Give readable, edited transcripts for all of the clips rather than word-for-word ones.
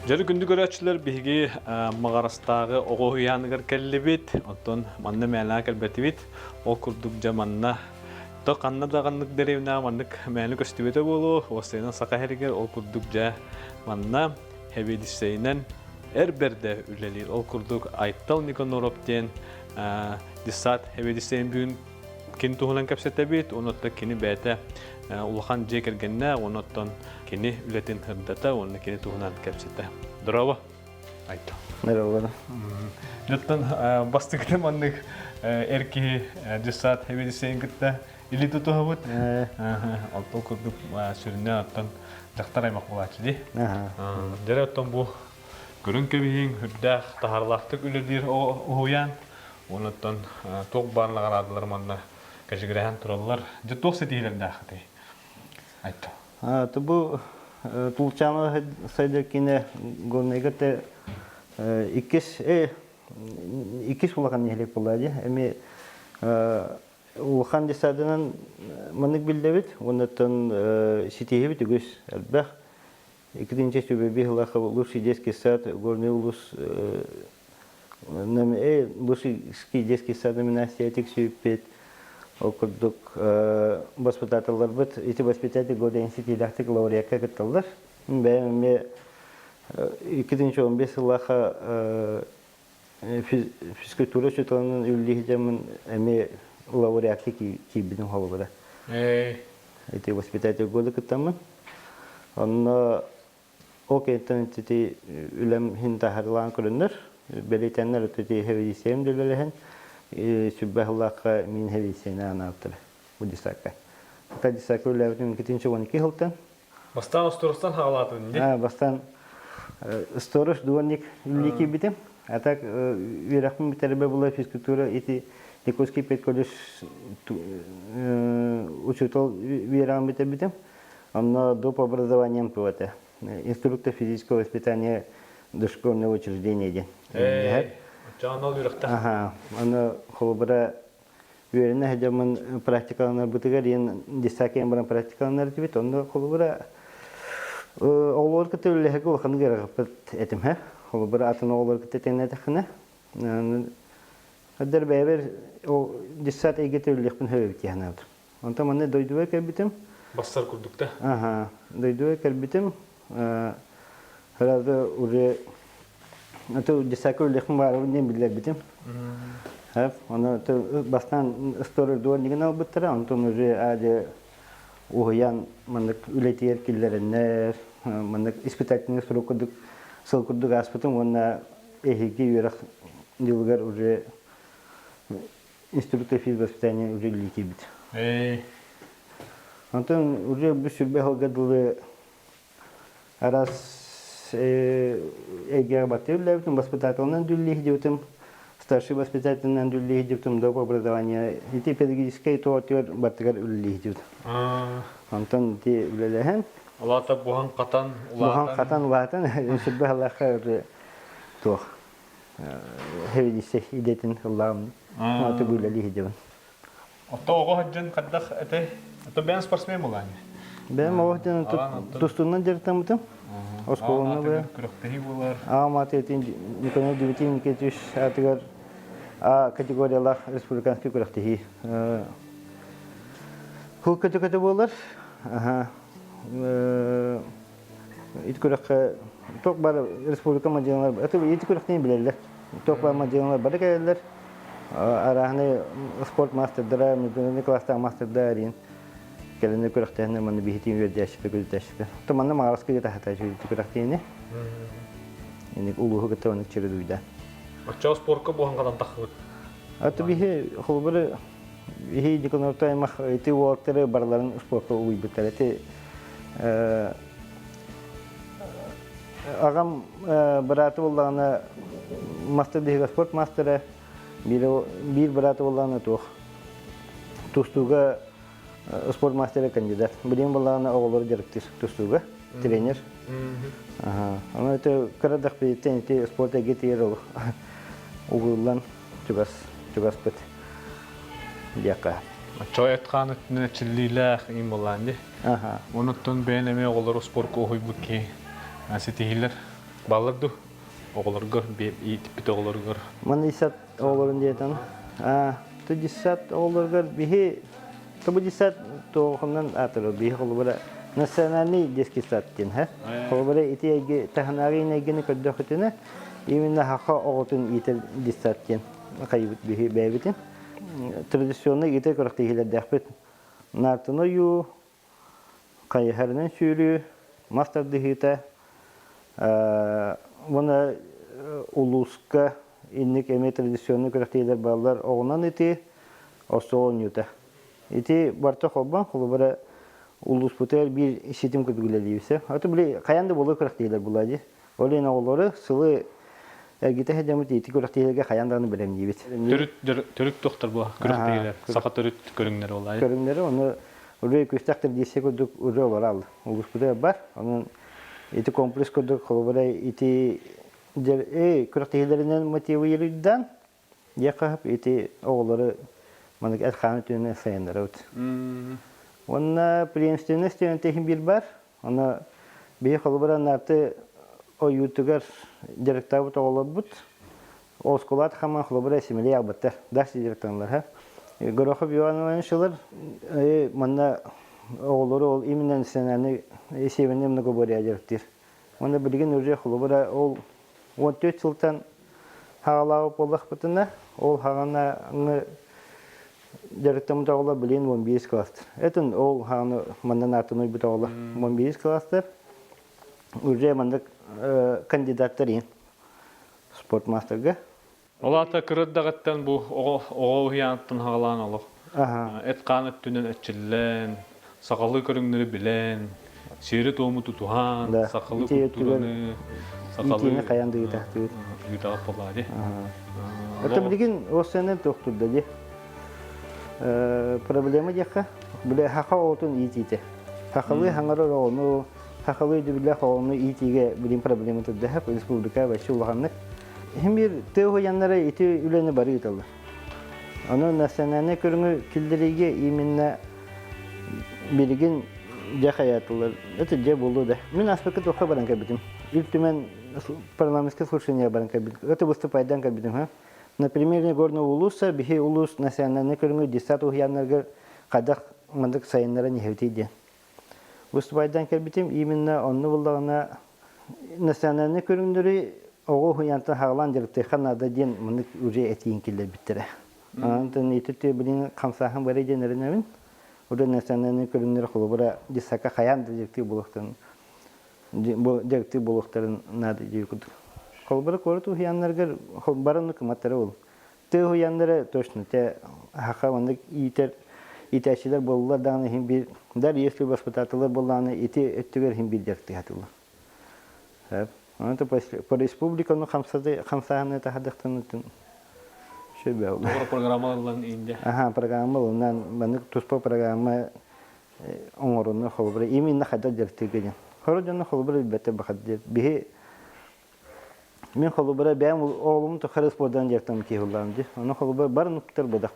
Дьөрү күндү көрөөччүлэр биһиги Маҕарастааҕы оҕо уһуйааныгар кэллибит. Оттон манна мээнэ кэлбэтибит. Ол курдук дьэ манна то ханна да ханнык дэриэбинэҕэ маннык мээнэ көстүбэтэ буолуо. Уоссайынан Саха сиригэр ол курдук дьэ манна сэбиэдиссэйинэн эр бэрдэ үлэлиир. Ол курдук Айтал Никаноров диэн десант сэбиэдиссэйин бүгүн кини туһунан кэпсэтэбит. Онуоттан кини бэйэтэ улахан дьиэ кэргэннээх, онуоттан кини үлэтин сырдата уонна кини туһунан кэпсэтэ. Здорово, Айтал. Здорово. Дьоттон бастакыта маннык эр киһи десант сэбиэдиссэйин кытта илии тутуһабыт. Онтон курдук сүрүннээн оттон дьахтар аймах буолааччы дии. Дьэрэ оттон бу көрүҥ кэбиһиҥ үрдээх таһаарылаахтык үлэлиир уһуйаан. Онуттан туох баар наҕараадалар манна кэчигирэһэн тураллар. Дьэ туох ситиһиилэрдээххитий? Айтта. Бу Тулчаана сайдар киинэ Горнайга те иккис иккис улахан нэһилиэк буолла дии. Эми улахан десадынан маннык биллэбит, оннуттан ситиһибит үгүс элбэх. Иккитинчи сүбэби сыллаахха лучший детский сад Горный улус лучший детский сад номинация тиксүүппүт. Ол курдук воспитателларбыт ити воспитатель года институтаахтык лауреакка кытталлар. Бэйэм эмиэ 2015 сыллаахха физкультура учууталынан үлэлии сылдьаммын эмиэ лауреатка киирбитим холобура. Ити воспитатель года кыттаммын. Онно ол кэнниттэн ити үлэм иһин таһаарылаан көрөннөр, бэлиэтэннэр ити хэвидиссийэм да үлэлэһэн, сүрбэ сыллаахха мин хэвидиссийэни анаабыттара бу десакка. Пока десакка үлэлээбитим 2012 сылтан. Бастаан остуорустан хаалаатын дии? Бастаан сторож дворник үлэлии киирбитим. А так үөрэхпин бүтэрбэ була физкультура ити Якутский педколледж учуутал үөрэҕин бүтэрбитим. Онно доп образованием туох этэ? Инструктор физического воспитания дошкольного учреждения диэн. Оччоҕо ол үөрэхтэх. Аха. Аны холобура үөрэнэ сылдьаммын практикаланарбытыгар диэн десакиан баран практикаланар этибит. Онно холобура оҕолору кытта үлэлэһэргэ улаханнык ыарахаппыт этим һэ. Холобура атын оҕолору кытта тэҥнээтэххинэ Хаддар бэйэбэр ол десант эйгэтэ үлэлиэхпин сөп эбит дии санаабытым. Онтон манна дойдубар кэлбитим. Бассар курдук да? Аха. Дойдубар кэлбитим. Сразу уже это десакка үлэхпин баарыбын диэн биллэрбитим. Оны бастаан история дворнигын албыттара, онтон уже аде уһуйан маннык үлэтигэр киллэрэннэр, маннык испытательный срок курдук сыл курдук ааспытым уонна эһиги үөрэх дьылыгар уже инструктор физвоспитания уже үлэлии киирбит. Онтон уже бу сүрбэ сылга дылы араас эйгэҕэ батты үлэлээбитим, воспитателынан үлэлии сылдьыбытым, старший воспитателынан үлэлии сылдьыбытым, доп образование, ити педагогическай туотугар бартыгар үлэлии сылдьыбытым. Онтон ити үлэлэһэн Улаата буһан-хатан, улаатан. Буһан-хатан, улаатан, сүрбэ сыллаахха уже туох хэвидиссэ идэтин ыллаҕым аты үлэлии сылдьабын. Отто оҕо сылдьан хайдах этэй? Ото бэйэм спортсмен буолаан. Бэйэм оҕо сылдьан тустуунан дьарыктаммытым. Оскуоланы бу. Күрэхтэһии буолар. Аҕам аты Николай Дмитрий Никитич аатыгар А категориялаах республиканский күрэхтэһии. Хыл көтө-көтө буолар. Аха. Ити күрэххэ туох бар республика мадьыналар ити күрэхтиин билэллэр. Туох бар мадьыналар бары кэлэллэр. Арааһынай спорт мастердара, международный класстаах мастердара диэн кэлэннэр күрэхтэһиннэр манна биһитин үөрдээччитэ күлүтээччитэ. То манна Маҕараска тахата ити күрэхтиини. Инник улууһу кытта оннук чередуйда. Оччоҕо спорка буоһан хатан таххыбыт. Аты биһи холобур биһи Диконорто аймах ити уолаттары барыларын спорка угуйбуттар. Ити аҕам бырааты буоллаҕына мастер биһигэ спорт мастера биир бырааты буоллаҕына туох тустууга спорт мастера кандидат. Билигин буоллаҕына оҕолору дьарыктыыр тустууга тренер. Аны ити кыра дахпиттен ити спорт эйгэтигэр ол угуллан чугас чугаспыт диэххэ. Оччоҕо эт-хаан өттүнэн эрчиллиилээх им буоллаан дии. Онуттан бэйэн эмиэ оҕолору спорка уһуйбут киһи ситиһиилэр. Баллар ду оҕолоргор иитиппит оҕолоругар. Маны десят оҕолорун диэтэн. А, ту десят оҕолоругар биһи тобу десят туохунан аатырар биһи холобура национальный детский сад диэн һэ. Холобура ити эйгэ таһынааҕы эйгэни көрдөхүтүнэ именно хаха оҕотун иитэр десят диэн хайыбыт биһи бэйэбитин. Традиционный иитэр күрэхтэһиилэрдээхпит. Наартыны ойуу, хайыһарынан сүүрүү, мас тардыһыыта уонна улууска инник эмиэ традиционный күрэхтэһиилэр бааллар оҕунан ити остуол оонньуута. Ити барыта холбоон холобура улууспутугар биир ситим курдук үлэлиибит. Аты били хайаан да буолуо күрэхтэһиилэр буолаа дии. Ол иһин оҕолору сылы эргитэ сылдьаммыт ити күрэхтэһиилэргэ хайаан даҕаны бэлэмниибит. Төрүт төрүт тохтор бу күрэхтэһиилэр саха төрүт көрүҥнэрэ буолаа. Көрүҥнэри ону уже күстэх традиция курдук уже олорал улууспутугар бар. Онон ити комплекс курдук холобура ити күрэхтэһиилэринэн мотивы ерүйдан диэххэ ити оҕолору маннык эт-хаан өттүнэн сайыннарабыт. Уонна преемственность диэн иһин биир бар. Аны биһи холобура нарты ойуутугар дьарыктаабыт оҕолорбут оскуолаат хаман холобура симэлий албаттар дальше дьарыктаналлар. Горохов Иван Ивановичылар манна оҕолору ол именно национальный северный многоборье дьарыктыыр. Уонна билигин уже холобура ол 14 сылтан хаалаабыт буоллахпытына, ол хаҕана дьарыктаммыт оҕолор билигин 11 класстар. Этин ол хааны манна наатын уйбут оҕолор 11 класстар. Уже маннык кандидаттар иин спорт мастерга. Ол аата кырырдаҕыттан бу оҕо оҕо уһуйаантан хаҕалаан олох эт-хаан өттүнэн эрчиллэн, сахалыы көрүҥнэри билэн, сиэри-туому тутуһан, Да, сахалыы ити өттүгэр культураны, иитиини сахалыы хайан да ыытаахтыыр. ыытаҕыт буоллаҕа дии. Это билигин осенен тохтурда дии. Проблема диэххэ, бile хаха оҕотун иитиитэ. Хахалыы хаҥарар оҕону, хахалыы өйдөбүллээх оҕону иитиигэ билин проблема турда республика вообще улаханнык. Иһин биир тыа уһуйаннара ити үлэни бары ыыталлар. Ону национальнай көрүҥү киллэриигэ именно билигин дьэ хайаатылар. Это дьэ буолуо да. Мин ааспыкка туохха баран кэлбитим. Ил Түмэн парламентское слушание баран кэлбитим. Это выступайдан кэлбитим. Ха? На примере Горного улууса биһи улуус национальнай көрүҥү детсад уһуйааннарыгар хайдах маннык сайыннаран иһэбитий диэн. Выступайдан кэлбитим именно онно буллаҕына национальнай көрүҥнэри оҕо уһуйаантан хаалаан дьарыктыахха наада диэн маннык уже этиин киллэрбиттэрэ. Онтон ити билин хамсааһын бары диэн эрэнэбин. Уже национальнай көрүҥнэр холобура детсадка хайаан да дьарыктыыр буолуохтарын дьарыктыыр буолуохтарын наада диир курдук. Холобура куорат уһуйааннарыгар бары кыматтара ол. Тыа уһуйааннара точно те хаха оннук иитэр иитээччилэр буоллулар даҕаны иһин биир дар если воспитателлар буоллаҕына ити өттүгэр иһин биир дьарыктыһатыллар. Онон по республиканы хамсааһыны таһадыхтан сөбө Тоҕо программа ыллан инде. Аха, программа ылынан маннык туспа программа оҥоруну холобура именно хайдах дьарыктыырга диэн. Хоро дьону холобура билбэттэр бахат диэн. Биһи Мин холобура бэйэм оҕолорум тухары спордан дьарыктанан киһи буоллаҕым дии. Ону холобура бары нуктар буотах.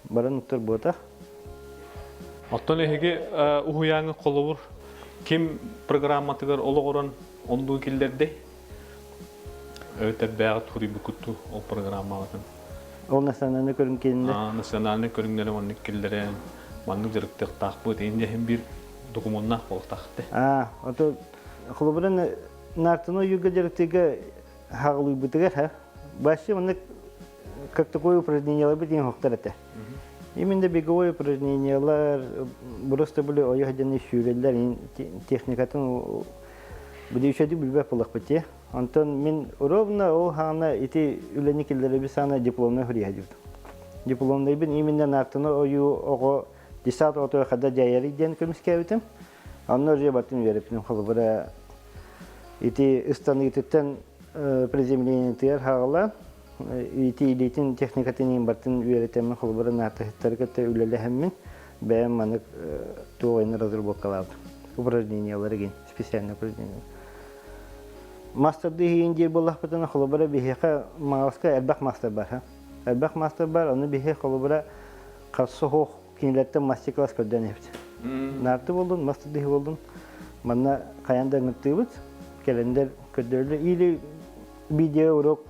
Бары нуктар буотах. Оттон эһиги уһуйааҥҥа холобур ким программатыгар олоҕуран оннугу киллэрдэй? Эбэтэр туруйбуккут ол программаҕытын? Ол национальнай көрүҥ киининэ? Национальнай көрүҥнэри маннык киллэрэн, маннык дьарыктыахтаахпыт. Инде иһин биир докумуоннаах буолуохтаах этэ. Аа, ото холобура Нартыны ойууга дьарыктыырга хаҕылыйбытыгар ха вообще маннык как такое упражненияларбыт диэн хохтор этэ. Именно беговое упражнениялар просто были ойох дьону сүүрэллэр техникатын били үчүгэйдик билбэт буоллахпыт дии. Онтон мин ровно ол хаана ити үлэни киллэрэбит саана дипломнай суруйа сылдьыбытым. Дипломнайбын именно Нартыны ойуу оҕо десант оҕотугар хада дьайарый диэн көмүскээбитим. Онно уже бартын үөрэппитим холобура ити ыстаныытыттан приземлениетыгар хаҕалаан ити илиитин техникатын иин бартын үөрэтэммин холобура наартаһыттары кытта үлэлэһэммин бэйэм маннык туох разработкалаабытым упражнениялары гин специальное упражнение мастер иһин диир буоллахпытына холобура биһиэхэ Маҕаска элбэх мастер бар элбэх мастер бар ону биһи холобура харса суох кинилэртэн мастер-класс көрдөөн иһэбит. Наарты буоллун, мас тардыһыы буоллун, манна хайаан да ыҥыртыыбыт, кэлэннэр Көрдөрөллөр. Или видео урок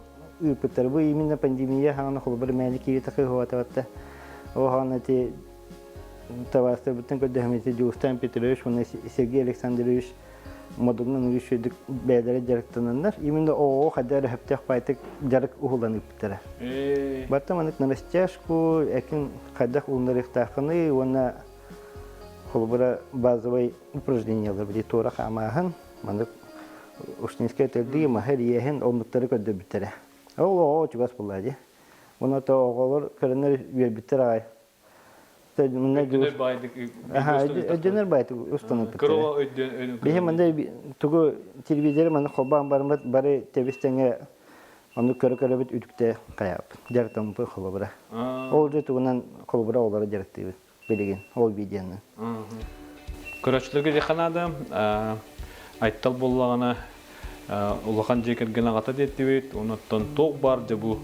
ыыппыттар. Бу именно пандемия хаҥана холобур мээнэ киири такыһуотабатта. Ол хаҥана ити табаарыстарбыттан көрдөһөм ити Дьулустан Петрович уонна Сергей Александрович модунан үгүс бэйэлэрэ дьарыктананнар именно оҕоҕо хайда эрэ сөптөөх баайтык дьарык уһулан ыыппыттара. Барта маннык на растяжку экин хайдах ууннарыахтааххыный уонна холобура базовай упражнениялар били туора хаамааһын маннык ушнинскай төрдүү маһы иэһин оннуктары көрдөрбүттэрэ. Ол оҕо чугас буолла дии. Уонна то оҕолор көрөннөр үөрбүттэр аҕай. Өйдөнөр баайдык Өйдөнөр баайдык устаныппыттара. Биһи манна тугу телевизоры манна холбоон барыммыт бары тэбис тэҥэ ону көрө-көрөбүт үтүктэ хайааппыт. Дьарыктаммыппыт холобура. Ол же тугунан холобура олоро дьарыктыыбыт билигин ол видеоны. Көрөөччүлэргэ диэххэ наада, Айтал буоллаҕына улахан дьиэ кэргэн аҕата диэттибит, онуттан туох баар дьэ бу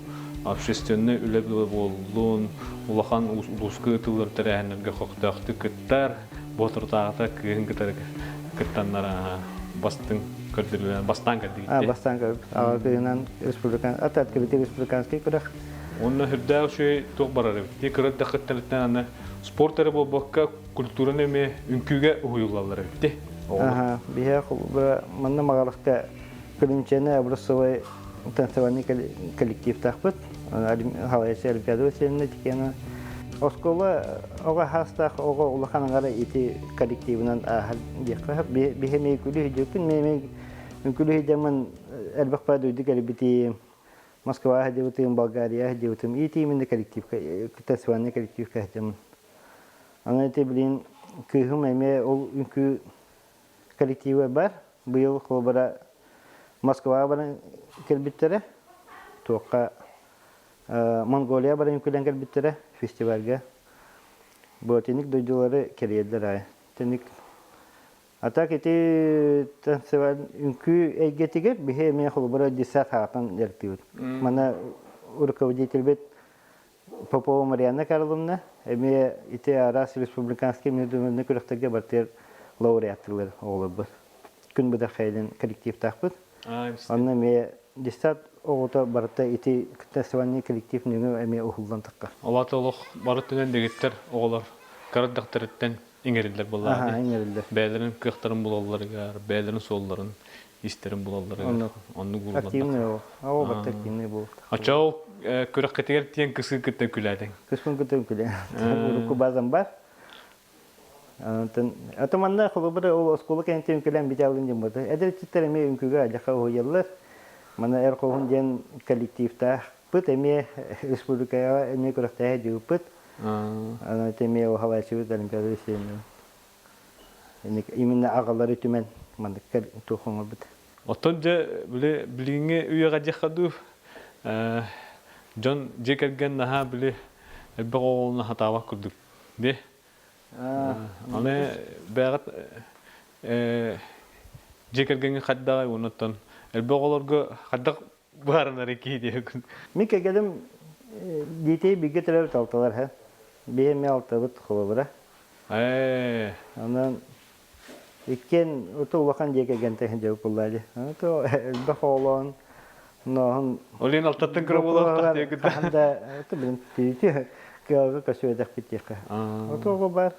общественнай үлэ буоллун, улахан улууска ыытыллар тэрээһиннэргэ көхтөөхтүк кыттар, боотурутааҕыта кыыһын кытары кыттаннар бастыҥ көрдөрүүлэрин бастаан кэлдигит. Бастаан көрбүт. Аҕа кыыһынан республикан, аты открытый республиканский күрэх. Онно үрдээх үчүгэй туох барар эбит. Ти кыра эрдэххиттэн аны спорт эрэ буолбакка культураны эмиэ үҥкүүгэ уһуйуллаллар эбит дии оҕолор. Биһиэх манна Маҕараска Көлүнчэни образцовай танцевальный коллективтаахпыт. Халайачы Олимпиада Васильевна Тикена. Оскуола оҕо хаастаах оҕо улахан аҥара ити коллективынан ааһар диэххэ биһи эмиэ үҥкүүлүү сылдьыбыппын. Мен үҥкүүлүү сылдьаммын элбэх баа дойду кэлбитим. Москваҕа сылдьыбытым, Болгарияҕа сылдьыбытым. Ити именно коллективка, танцевальный коллективка сылдьаммын. Аны ити билигин кыыһым эмиэ ол үҥкүү коллектива бар. Быйыл холобура Москваҕа баран кэлбиттэрэ. Туохха Монголия баран үҥкүүлээн кэлбиттэрэ фестивальга. Бу итинник дойдулары кэрийэллэр аайы. Итинник А так ити танцеваль үҥкүү эйгэтигэр биһи эмиэ холобура десерт хаатан дьарыктыыбыт. Мана руководительбит Попова Марианна Карловна эмиэ ити араас республиканский международный күрэхтэргэ бартыгар лауреаттыылар оҕолорбут. Күн быдархайдын коллективтаахпыт. Онно эмиэ десерт оҕото барыта ити танцевальный коллектив нөҥүө эмиэ уһуллан таххар. Олата олох бары түнэн дэгиттэр оҕолор кыра иҥэриллэр буоллаҕа иҥэриллэр. Бэйэлэрин кыахтарын булалларыгар, бэйэлэрин суолларын, истэрин булалларыгар оннук ууруллар. Активный ол. Ол барыта активный буолуохтаах. Оччо ол күрэххитигэр тиэн кысыы кытта күлээтиҥ. Кыспын кытта күлээн. Урукку базам бар. Атын аты манна холобура ол оскуола кэнниттэн үҥкүлээн бүтэ алын диэн буолта. Эдэр ыччаттар эмиэ үҥкүүгэ адьаха уһуйаллар. Мана эр хоһун диэн коллективтаахпыт эмиэ республикаҕа эмиэ күрэхтэһэ дьыбыппыт. Аны эмиэ уһалааччыбыт Олимпиада Васильевна. Именно аҕалары түмэн маннык туох оҥорбут. Оттон дьэ били билиҥҥи үйэҕэ диэххэ дуу дьон дьиэ кэргэн наһаа били элбэх оҕолону хатаабат курдук дии. Аны бэйэҕит дьиэ кэргэҥҥэ хайдаҕай уонна элбэх оҕолорго хайдах быһаарынары киһи диэкин. Мин кэргэним диитей бииргэ төрөөбүт алталар һэ. Биһи эмиэ алтабыт холобура. Ээ. Онон иккиэн ото улахан дьиэ кэргэнтэн сылдьабыт буоллаа дии. Ото элбэх оҕолоон ноһун Олин алтаттан кыра буолуохтаах диэкин. Хаһан да ото билин тиити кыалга көсүөтэхпит диэххэ. Ото оҕо бар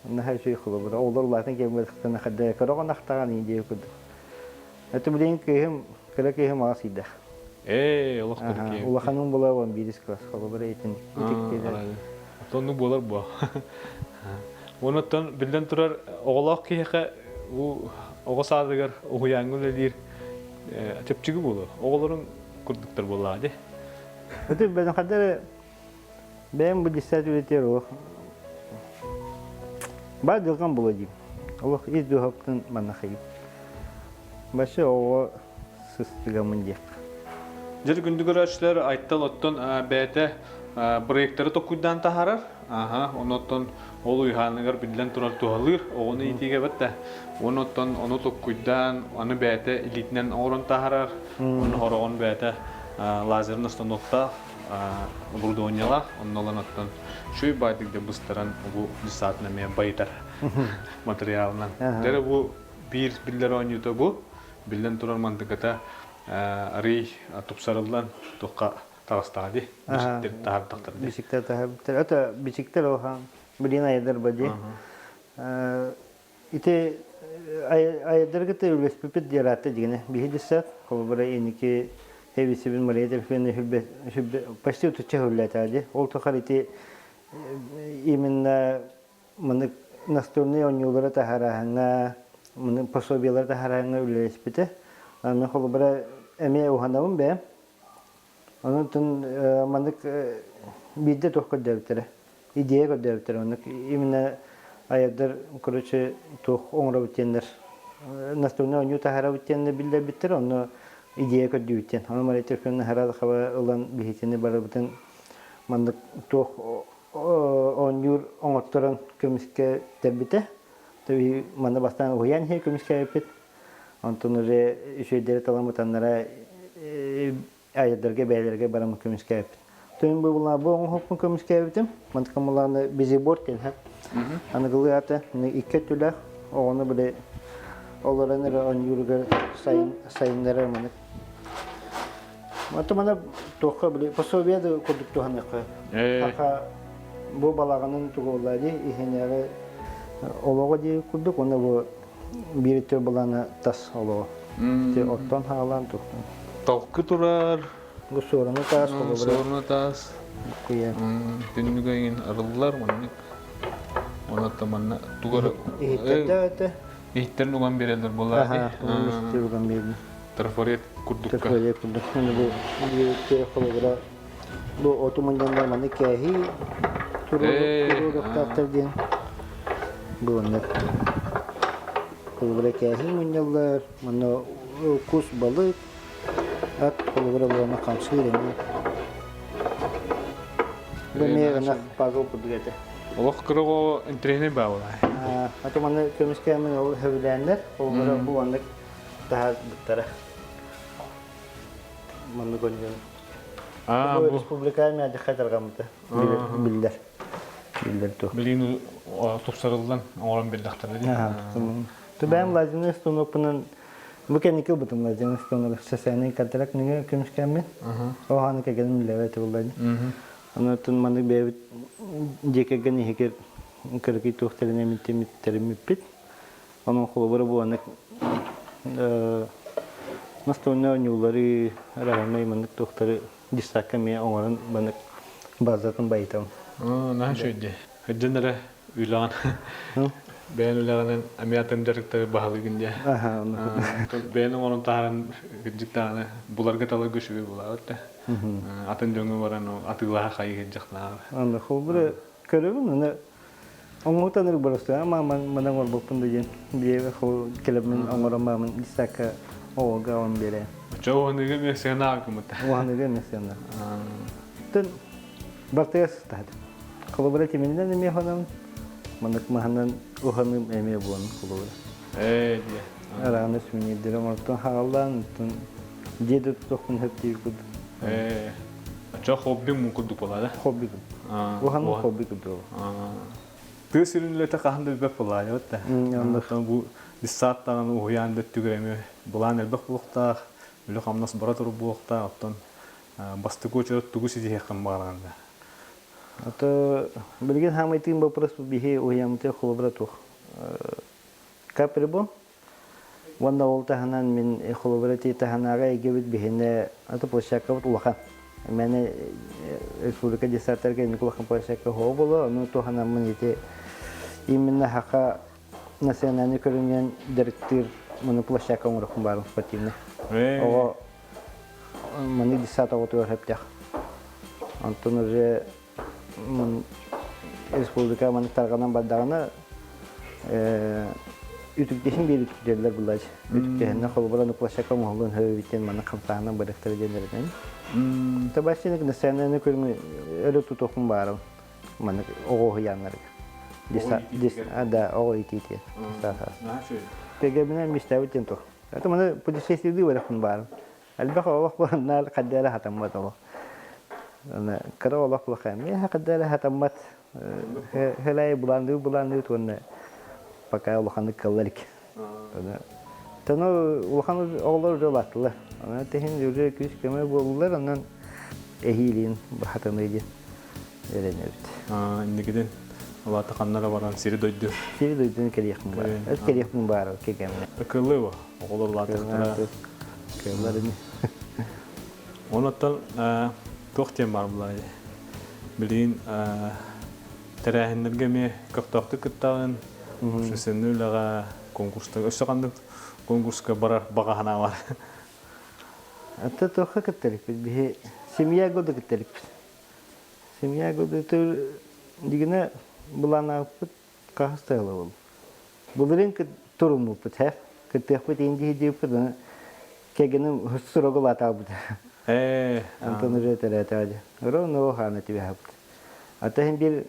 Наһаа үчүгэй холобура. Оҕолор улаатан кэлбэтэхтэринэ хайда көрөҕүн ахтаҕын ии диэбит курдук. Это билигин кыыһым, кыра кыыһым аҕыс ыйдаах. Ээ, олох кыркыйа. Улаханым була он биирис класс холобура итин итиктилэр. Оннук буолар буо. Онуттан биллэн турар оҕолоох киһиэхэ бу оҕо саадыгар уһуйааҥҥа үлэлиир чэпчэки буолуо. Оҕолорун курдуктар буоллаҕа дии. Это бэйэм хадары Бэйэм бу десять үлэтигэр олох баар дьылҕам буолуо диим. Олох ис дууһабыттан манна хайыым. Вообще оҕо сыстыгаммын диэххэ. Дьэ күндү көрөөччүлэр Айтал оттон бэйэтэ проекторы толкуйдаан таһаарар. Аха, онуоттан ол уйһааныгар биллэн турар туһалыыр, оҕону иитиигэ бэтте. Онуоттан ону толкуйдаан, аны бэйэтэ илиитинэн оҥорон таһаарар, ону хороҕон бэйэтэ лазерный станоктаах оборудованиелаах, онно ылан оттон шүй баайдык да быстаран бу десантын эмиэ байытар материалынан. Дьэ бу биир биллэр оонньуута бу. Биллэн турар мантыката арый тупсарыллан туохха таҕыстаҕа дии. Бичиктэр таһардахтар дии. Бичиктэр таһарбыттар. Это бичиктер охан билин айдар бади. Ити айдаргыта үлэспипит диэраатта дигине. Биһи дисат холобура иники хевисибин Мария Дельфина почти утучча хүллэтаа ди. Ол тухар ити именно Маннык настольнай оонньуулары таһаараһыҥҥа, маны пособиелары таһаараһыҥҥа үлэлэспитэ. Аны холобура эмиэ уһанабын бэйэм. Онон маннык биирдэ туох көрдөөбүттэрэ, идея көрдөөбүттэрэ. Оннук именно айардар, короче, туох оҥоробут диэннэр настольнай оонньуу таһаарабыт диэннэр биллэрбиттэр, онно идея көрдүүбүт диэн. Ону Мария Трифоновна Харадахова ылан биһитини барыбытын маннык туох оонньуур оҥотторон көмүскэтэрбитэ. Тэби манна бастаан уһуйаан иһэ көмүскээбиппит. Онтон уже үчүгэйдэри таламмытаннара айдарга бэйэлэргэ бараммыт көмүскээбиппит. Тойон бу бу оҥоһукпун көмүскээбитим. Мантыкам булааны бизиборд диэн хэп. Аныгылыы аата икки өттүлээх оҕону били олорон эрэ оонньууругар сайыннарар манык. Ото мана туохха били пособие да курдук туһаныахха. Саха бу балаҕанын тугулла дии иһинээҕи олоҕо дии курдук уонна бу биир өттө былаана тас олоҕо. Ти оттон хаалаан тухтан. Толку турар. Бу суоруна таас холобура. Суоруна таас. Куйа. Түннүгэ иҥин арыллар маннык. Онон манна тугар Иһиттэрдэ этэ. Иһиттэрин уган биэрэллэр буоллаа. Аха, уган биэрдим. Трафарет курдукка. Трафарет курдук. Аны бу биир холобура бу оту мунньаннар маны кээһии туруоруохтаахтар диэн бу оннук холобура кээһии мунньаллар манна кус балык ат холобура буолана хамсыыр эмиэ бу эмиэ ынах пазл курдук этэ Олох кыра интэриэһинэй баабыла. Аты маны көмүскээмин ол сөбүлээннэр холобура бу маннык таһаарбыттара. Маннык онньон. Аа, бу республика мээдьэххэ тарҕаммыта биллэр. Биллэр туох. Билигин тупсарыллан оҥорон биллэхтэрэ дии. Түбэм лазерный станокпунан бу кэнники ылбытым лазерный станок социальный контракт нөҥүө көмүскээммин. Оһааны кэгэним үлэбэ этэ Онон маннык бэйэбит дьиэ кэргэн иһигэр кыракый туох тэриммиппит. Онон холобура бу маннык настольнай оонньуулары, араһынай маннык туохтары десакка эмиэ оҥорон маннык базатын байытабын. Наһаа үчүгэй дии. Сылдьан эрэ үлэҕин бэйэн үлэҕинэн эмиэ атын дьарыктары баһылыгын дии. Бэйэн оҥорон таһааран кырдьык даҕаны буларга таларга үчүгэй буолаабыт да. Атын дьоҥҥо баран атыылаһа хайыы сылдьахтааҕар. Аны холобура көрөбүн, аны оҥоһутан эрэ барыстыа мааман маны оҥорбоппун да диэн биэбэ кэлэммин оҥорон маамын десакка оҕолорго он биэрэ. Оччо уһаныыга эмиэ сыана гыммыта. Уһаныыга эмиэ сыана. Тын бартыгас тахат. Холобура тимиринэн эмиэ уһанам, маннык маһынан уһаным эмиэ буолан холобура. Ээ диэ. Арааны сувенирдери оҥортон хааллаан, оттон дьиэ да тутуохпун сөп курдук. Ээ, оччо хобби мун курдук буолаа да? Хобби курдук. Уһаным хобби курдук. Тыа сирин үлэтэ хаһан да билбэт буолаа да. Онно бу десант даҕаны уһуйаан да өттүгэр эмиэ былаан элбэх буолуохтаах, үлэ-хамнас бара турар буолуохтаах, оттон бастакы уочарат тугу ситиһиэххин баҕараҕын да? Ото билигин хаамай тыын вопрос биһи уһуйааммытыгар холобура туох Каприбо Уонна ол таһынан мин холобура ити таһынааҕы эйгэбит биһинэ аты площадкабыт улахан. Мэне республика десантарга инник улахан площадка хоҕо боло, ону туһанаммын ити именно хаха национальный көрүҥүн дьарыктыыр маны площадка оҥорохпун баарым спортивный. Оҕо маны десант оҕотугар сөптөөх. Онтон уже республика маннык тарҕанан бардаҕына үтүктэһин биир үтүктэллэр булач үтүктэһиннэ холобура площадка оҥоһуллун хөбүттэн маннык хамсааһынан барыахтара диэн Табаччыны национальный көрүҥү өрө тутуохпун баарым маннык оҕо уһуйааннарыгар да оҕо иитиитигэр Тэгэбинэн мистээбит диэн туох. Это маны путешествие барахпын баарым. Элбэх олох буоланнар ханна эрэ хатаммат олох. Кыра олох булахай миэхэ ханна эрэ хатаммат. Хэлэй булаанныы булаанныы уонна пока улаханнык кыллар ик. Тону улахан оҕолор уже улааттылар. Онон тэһин уже күүс-көмө буоллулар, онон эһиилиин баһатаныы диэн эрэнэбит. Инникитин улаата ханна да баран сири дойду. Сири дойдуну кэлиэхпин баар. Өс кэлиэхпин баар кэмҥэ. Ыкыллыы бу. Оҕолор улаатыахтара. Кыаллар ини. Онуттан туох диэн баар булай? Билигин тэрээһиннэргэ эмиэ көхтөөхтүк кыттаҕын, общественнай үлэҕэ, конкурстарга өссө ханнык конкурска барар баҕа санаа бар? Ата туохха кыттарыкпыт? Биһи семья года кыттарыкпыт. Семья года дигинэ былааннаабыппыт хаһыс тыала буолла. Былырыын туруммуппут һэ. Кыттыахпыт иин дии диэбиппит аны кэргэним срогу лаатаабыт. Антон уже төрөөтөҕө Ровно хаана түбэһэбит. Ата иһин биир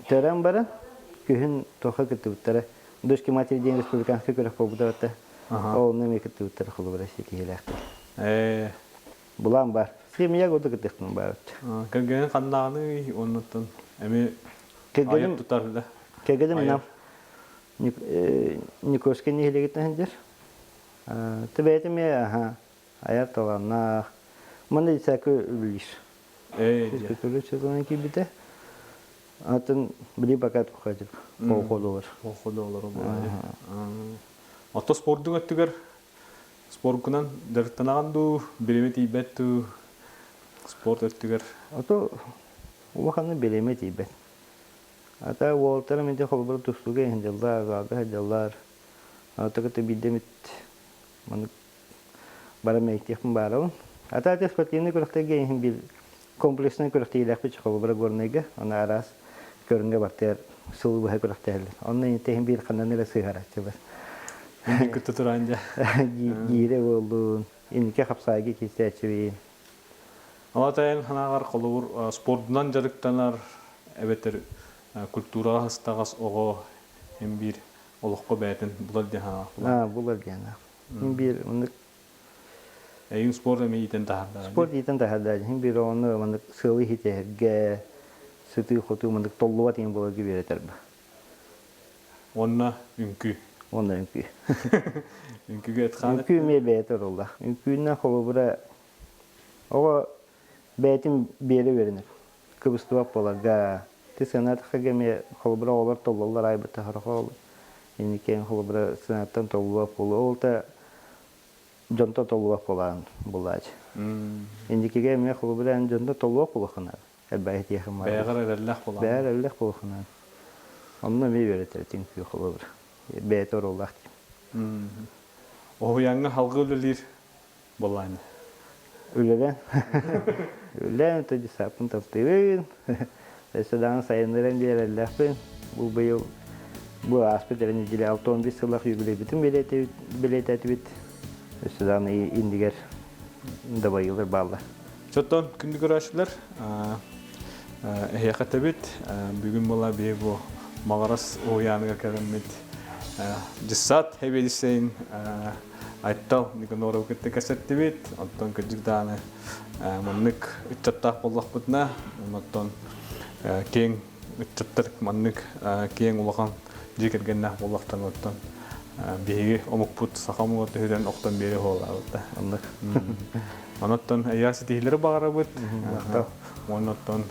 төрөөн баран күһүн туохха кыттыбыттара. Дочки матери диэн республиканскай күрэх буолбута. Ол онно эмиэ кыттыбыттара холобура ситиһиилээхтэр. Булаан бар. Семья года кыттыахпын баар. Кэргэнин ханнааҕыный оннуттан эмиэ айар тутар да. Кэргэним нам Никольскай нэһилиэгиттэн сылдьар. Ты бэйэтэ эмиэ аха айар талааннаах. Манна десятка үлэлиир. Физкультура сезона киирбитэ. Атын били пока тухайдыр. Колхозолор. Колхозолор Ото спордуң өттүгэр споркунан дьарыктанаҕын дуу, бириэмэ тиийбэт дуу спорт өттүгэр? Ото улаханнык бириэмэ тиийбэт. Ата уолтара минте холобура тустууга иһин дьыллар, аҕа дьыллар. Ата кытта биирдэ эмит маннык баран мэйиктиэхпин баарабын. Ата аты спортивнай күрэхтэргэ иһин биир комплекснай күрэхтэһиилээхпит холобура Горнайга, аны араас көрүҥҥэ бартыгар сылы быһа күрэхтэһэллэр. Онно иһин биир ханнан эрэ сыһарааччылар. Инник кытта туран дьэ. Гиирэ буоллун, инники хапсаайга киирсээччибин. Алатайын ханаҕар холобур спордунан дьарыктанар эбэтэр культураҕа сыстаҕас оҕо эн биир олоххо бэйэтин булар диэн ханаҕар. Булар диэн. Биир оннук Эйин спорт эми иитэн таһаарда. Спорт иитэн таһаарда. Иһин биир оҕону маннык сыалы иһитэргэ, сытыы-хотуу маннык толлубат иһин буоларга үөрэтэр ба. Уонна үҥкүү. Уонна үҥкүү. Үҥкүүгэ этхаан Үҥкүү эмиэ бэйэтэ орулла. Үҥкүүнэн холобура оҕо бэйэтин биэрэ үөрэнэр. Кыбыстыбат буоларга. Ти сыанаатахха эмиэ холобура оҕолор толлоллор айбыта хорохол. Инникиэн холобура сыанаттан толлубат буолуо. Ол та дьонто толлубат буолаан булаач. Индикигэ эмиэ холобура дьонто толлубат буолуоххунаан. Элбэҕи этиэхим баар. Бэйэҕэр эрэллээх буолаан. Бэйэҕэр эрэллээх буолуоххунаан. Онно эмиэ үөрэтэр үҥкүү холобура. Бэйэтэ оруоллаах диим. Уһуйааҥҥа халгы үлэлиир буоллаан. Үлэлээн. Үлэлээн то десаппын таптыыбын. Өссө даҕаны сайыннаран биэрэллээхпин. Бу быйыл бу ааспыт эрэ неделя 65 сыллаах юбилейбытын бэлиэтээтибит. Өссө даҕаны иннигэр дабайыылар бааллар. Чоттон күндү көрөөччүлэр, эһиэхэ этэбит, бүгүн була биһи бу Маҕарас уһуйааныгар кэлэммит дьыссаат сэбиэдиссэйин Айтал Никаноровы кытта кэсэттибит. Оттон кырдьык даҕаны маннык ыччаттаах буоллахпытына, оннуттан киэҥ ыччаттар маннык киэҥ улахан дьиэ кэргэннээх буоллахтарына оттон биһиги омукпут саха омуга түһүрэн охтон биэри буолаабыт да. Оннук. Онуттан эйиэхэ ситиһиилэри баҕарабыт. Уонна оттон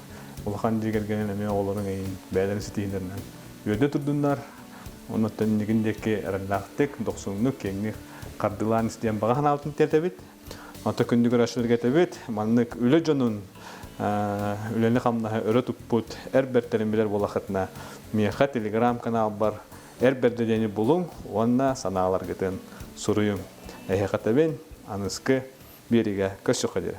улахан дьиэ кэргэнин эмиэ оҕолорун эйин бэйэлэрин ситиһиилэринэн үөрдэ турдуннар. Онуттан иннигин диэки эрэллээхтик, дохсуннук, киэҥник хардыылаан ис диэн баҕа санаабытын тиэрдэбит. Онто күндү көрөөччүлэргэ этэбит, маннык үлэ дьонун үлэни-хамнаһы өрө туппут эр бэртэрин билэр буолахытына, миэхэ телеграм-каналбар эр бэрдэ диэни булуҥ уонна санааларгытын суруйуҥ. Эһиэхэ этэбин, аныскы биэриигэ көрсүөххэ диэри.